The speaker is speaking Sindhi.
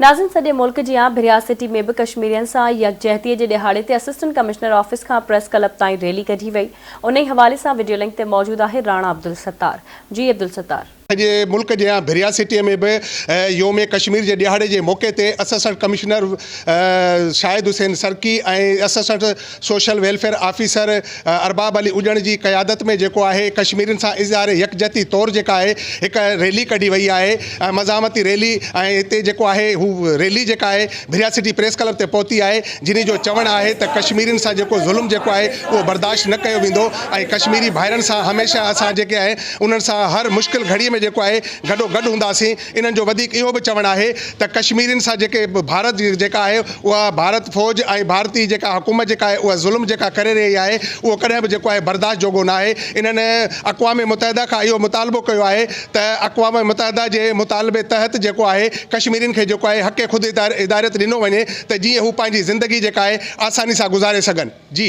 ناظرين سڄي ملڪ جيان ڀريا سٽي ۾ به ڪشميرين سان يڪجهتي جي ڏهاڙي تي اسسٽنٽ ڪمشنر آفيس کان پريس ڪلب تائين ريلي ڪڍي وئي انهي حوالي سان وڊيو لنڪ تي موجود آهي راڻا عبدالستار جي عبدالستار. سڄي ملڪ جيان ڀريا سٽي ۾ به يوم ڪشمير جي ڏهاڙي جي موقعي تي assistant commissioner Shahid Hussain Sarki ۽ assistant social welfare officer Arbab Ali Ujan جي قيادت ۾ جيڪو آهي ڪشميرين سان اظهار يڪجهتي طور جيڪا آهي هڪ ريلي ڪڍي وئي آهي ۽ مزاحمتي ريلي ۽ هتي جيڪو آهي هو ريلي جيڪا آهي ڀريا سٽي پريس ڪلب تي پهتي آهي جنهن جو چوڻ آهي ته ڪشميرين سان جيڪو ظلم جيڪو آهي اهو برداشت نه ڪيو ويندو ۽ ڪشميري ڀائرن سان هميشه اسان جيڪي آهي انهن سان هر مشڪل گهڙي ۾ جيڪو آهي گڏو گڏ هونداسين انهن جو وڌيڪ اهو به چوڻ آهي ته ڪشميرين سان جيڪي ڀارت جيڪا آهي اها ڀارت فوج ۽ ڀارتي جيڪا حڪومت جيڪا آهي اها ظلم جيڪا ڪري رهي آهي اهو ڪڏهن به جيڪو آهي برداشت جوڳو ناهي انهن اقوام متحده کان اهو مطالبو ڪيو آهي ته اقوام متحده جي مطالبي تحت جيڪو آهي ڪشميرين کي جيڪو آهي حق خود اداريت ڏنو وڃي ته جيئن هو پنهنجي زندگي جيڪا آهي آساني سان گذاري سگهن جي.